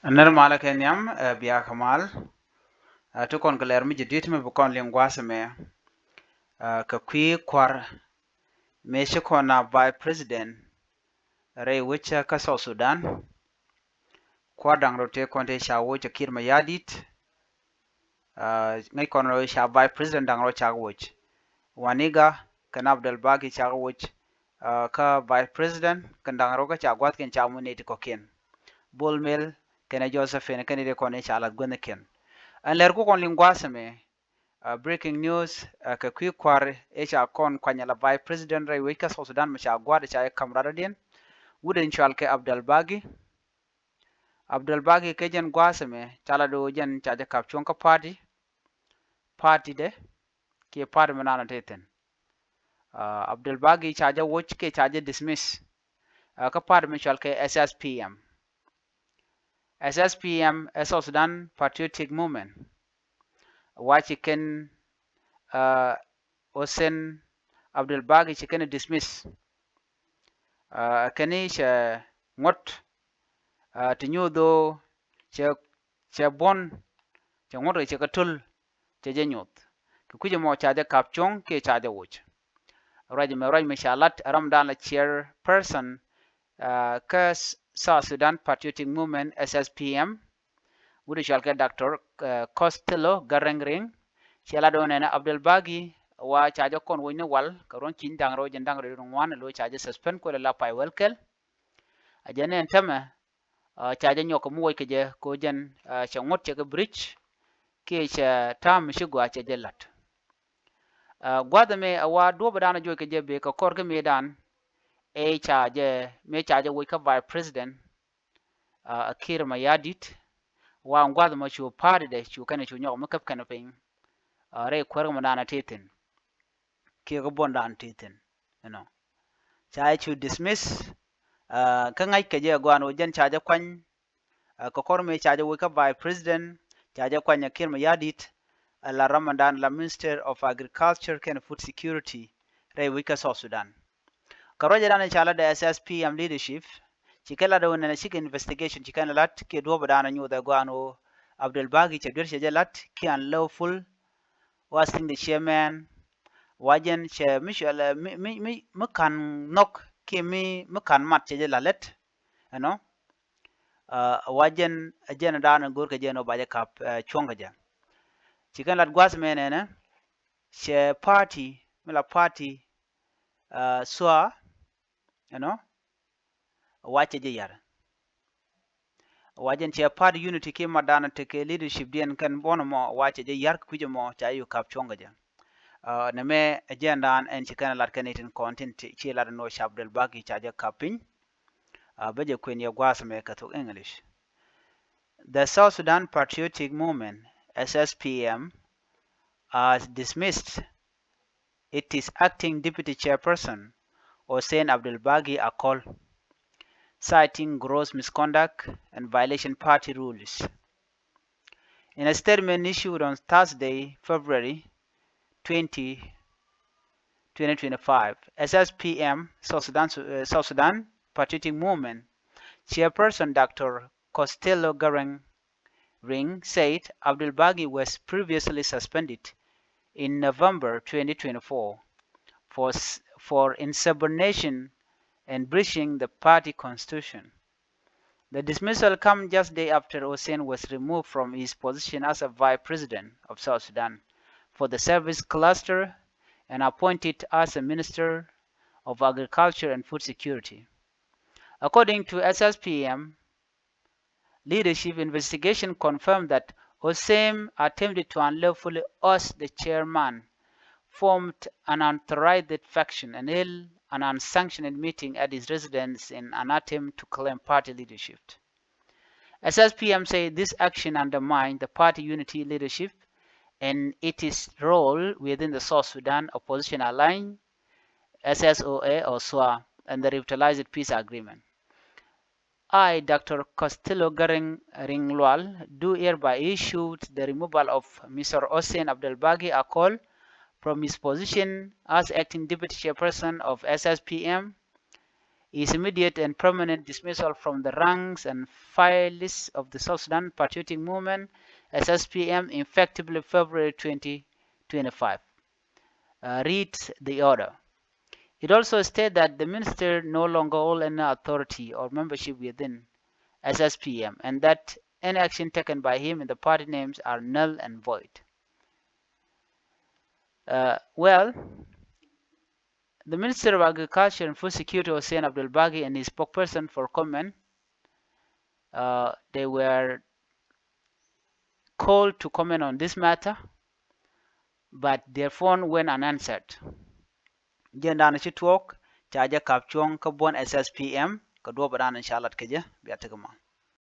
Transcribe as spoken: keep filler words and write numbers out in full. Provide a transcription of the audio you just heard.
Nɛr malä kɛ nhiam, ɛ, bia kɛ mal. Ɛ, ti kɔn kɛ lɛr mi jɛ diet mi bi kɔn liŋ gua̱a̱th ɛmɛ. Ɛ, kɛ kui̱ kua̱r mëë ci kɔn a vice president rɛy wec kä South Sudan. Kua̱r da̱ŋ rɛw tëë kɔn tëë ca woc ɛ Kiir Mayardit. Ɛ, ŋäc kɔn rɛw ca vice president da̱ŋ rɛw cak woc. Waniga kɛnɛ Abdel Bagi cak woc, ɛ, kä vice president kɛn da̱ŋ rɛw kä ca gua̱thkiɛn ca mu nɛy ti kɔ̱kiɛn. Bol Mel kɛnɛ Josephine kɛn i̱ ti kɔn i̱ ca lath guäthnikiɛn. Ɛn lɛr ku kɔn liŋ gua̱a̱th ɛmɛ, ɛ, breaking news, ɛ, kɛ kui̱ kua̱r i̱ ca kɔn kuany ala vice president rɛy wec kä South Sudan mi ca gua̱a̱th i̱ ca i̱ ka̱m radɔdiɛn. Wut in cual kɛ Abdel Bagi. Abdel Bagi kɛ jɛn gua̱a̱th ɛmɛ ca la do̱o̱ jɛn ca jɛ ka̱p cuɔ̱ŋ kä party. Party dɛ kiɛ party mi nanɔ te thi̱n. Ɛ, Abdel Bagi ca jɛ woc kiɛ ca jɛ dismiss, ɛ, kä party mi cual kɛ S S P M. S S P M ɛ South Sudan Patriotic Movement. Wa ci kɛn, ɛ, Hussein Abdel Bagi ci kɛn dismiss. Ɛ, kɛn i̱ cɛ ŋuɔ̱t, ɛ, ti nyuuth ɣöö cɛ, cɛ buɔ̱n, cɛ ŋuɔ̱t kɛ cɛ kɛ töl, cɛ jɛ nyuɔ̱th. Kɛ kui̱c ɛmɔ ca jɛ ka̱p cuɔ̱ŋ kiɛ ca jɛ woc. Ruac ɛmɛ, ruac mi ca lat ɛ ramdan la chairperson, ɛ, kä S-, South Sudan Patriotic Movement, S S P M. Wut i̱ cual kɛ Doctor, ɛ, Costello Garang Ring. Ciɛ lat ɣöö nɛnɛ Abdel Bagi wa ca jɛ kɔn woc ni wal kɛ ruɔ̱n ki̱ny da̱ŋ rɛw jiɛn da̱ŋ rɛw ŋuan lo̱ ca jɛ suspend kuɛ lɛ la pay wɛl kɛl. A jɛ nɛn tämɛ, ɛ, ca jɛ nyɔk kɛ mi woc kɛ jɛ kɛ ɣöö jɛn, ɛ, cɛ ŋuɔ̱t cɛ kɛ bridge kiɛ cɛ ta̱a̱m mi ci gɔaa cɛ jɛ la̱t. Ɛ, gua̱th ɛmɛ ɛ wa duɔ̱ɔ̱p ɛ da̱a̱n ɛ juɔc kɛ jɛ bëë kɛ kɔr kä mëëdan ëë ca jɛ, mëë ca jɛ woc kä vice president, ɛ, Kiir Mayardit. Wa gua̱th ɛmɔ cu party dɛ cu kɛn cu nyɔk mi käp kɛn piny, ɛ, rɛy kuäär kä mi da̱a̱n ɛ ti thi̱n kiɛ kä buɔ̱n da̱a̱n ti thi̱n. You know, ca jɛ cu dismiss, ɛ, kä ŋa̱c kɛ jɛ ɛ gɔaa ɛn ɣöö jɛn ca jɛ kuany, ɛ, kɛ kɔr mëë ca jɛ woc kä vice president, ca jɛ kuany ɛ Kiir Mayardit, ɛ, la ramdan la Minister of Agriculture kɛnɛ Food Security rɛy wec kä South Sudan. Kɛ ruacdan ca lat dee S S P M leadership, ci kɛn lat ɣöö nɛnɛ cikɛ investigation ci kɛn lat kiɛ duɔ̱ɔ̱p ɛ da̱a̱n ɛ nyuuth ɛ gɔaa ɛn ɣöö Abdel Bagi cɛ duer cɛ jɛ lat kiɛ unlawful, wa sitting the chairman, wa jɛn cɛ mi cual, ɛ, mi, mi, mi, mi ka̱n nhɔk kiɛ mi, mi ka̱n mat cɛ jɛ la̱t lät. Ɛnɔ, ɛ, wa jɛn, ɛ, jɛn da̱a̱n go̱o̱r kɛ jɛ ɛn ɣöö ba jɛ ka̱p, ɛ, cuɔ̱ŋ kɛ jɛ. Ci kɛn lat gua̱a̱th mɛ nɛnɛ cɛ party mi la party, ɛ, SSOA, ɛnɔ, wa cɛ jɛ yar. Wa jɛn cɛ party unity kiɛ mat da̱a̱n tekɛ leadership diɛn kɛn buɔ̱n ɛmɔ wa cɛ jɛ yar kɛ kui̱c ɛmɔ ca jɛ ka̱p cuɔ̱ŋ kɛ jɛ. Ɛ, nɛmɛ ɛ jɛn da̱a̱n ɛn ci kɛn lat kɛn itin kɔn tin ci lat ɛn ɣöö ca Abdel Bagi ca jɛ ka̱p piny. Ɛ, bä jɛ kuën yɛ gua̱a̱th ɛmɛ kɛ thok English. The South Sudan Patriotic Movement, S S P M, has dismissed its acting deputy chairperson, Hussein Abdel Bagi Akol, citing gross misconduct and violation party rules. In a statement issued on Thursday, February twenty, twenty twenty-five, S S P M, South Sudan, uh, South Sudan Patriotic Movement chairperson Doctor Costello Garang Ring said Abdul Bagi was previously suspended in November twenty twenty-four for s-, for insubordination and breaching the party constitution. The dismissal comes just day after Hussein was removed from his position as a vice president of South Sudan for the service cluster and appointed as a minister of agriculture and food security. According to S S P M leadership, investigation confirmed that Hussein attempted to unlawfully oust the chairman, formed an unauthorized faction, and held an unsanctioned meeting at his residence in an attempt to claim party leadership. S S P M said this action undermined the party unity leadership and its role within the South Sudan opposition alliance, S S O A or SSOA, and the revitalized peace agreement. I, Doctor Costello Garang Ringlual, do hereby issue the removal of Mister Hussein Abdel Bagi Akol from his position as acting deputy chairperson of S S P M, his immediate and permanent dismissal from the ranks and file list of the South Sudan Patriotic Movement, S S P M, effectively February twenty twenty-five. Uh, read the order. It also states that the minister no longer hold any authority or membership within S S P M, and that any action taken by him in the party names are null and void. Uh, well, the Minister of Agriculture and Food Security, Hussein Abdul Bagi, and his spokesperson for comment, uh, they were called to comment on this matter, but their phone went unanswered. Jɛn dan ci tuɔɔk ca jɛ kap cuɔ̱ŋ kä buɔ̱n S S P M, kä duɔ̱ɔ̱p dan in ca lat kä jɛ, bia tekɛ ma.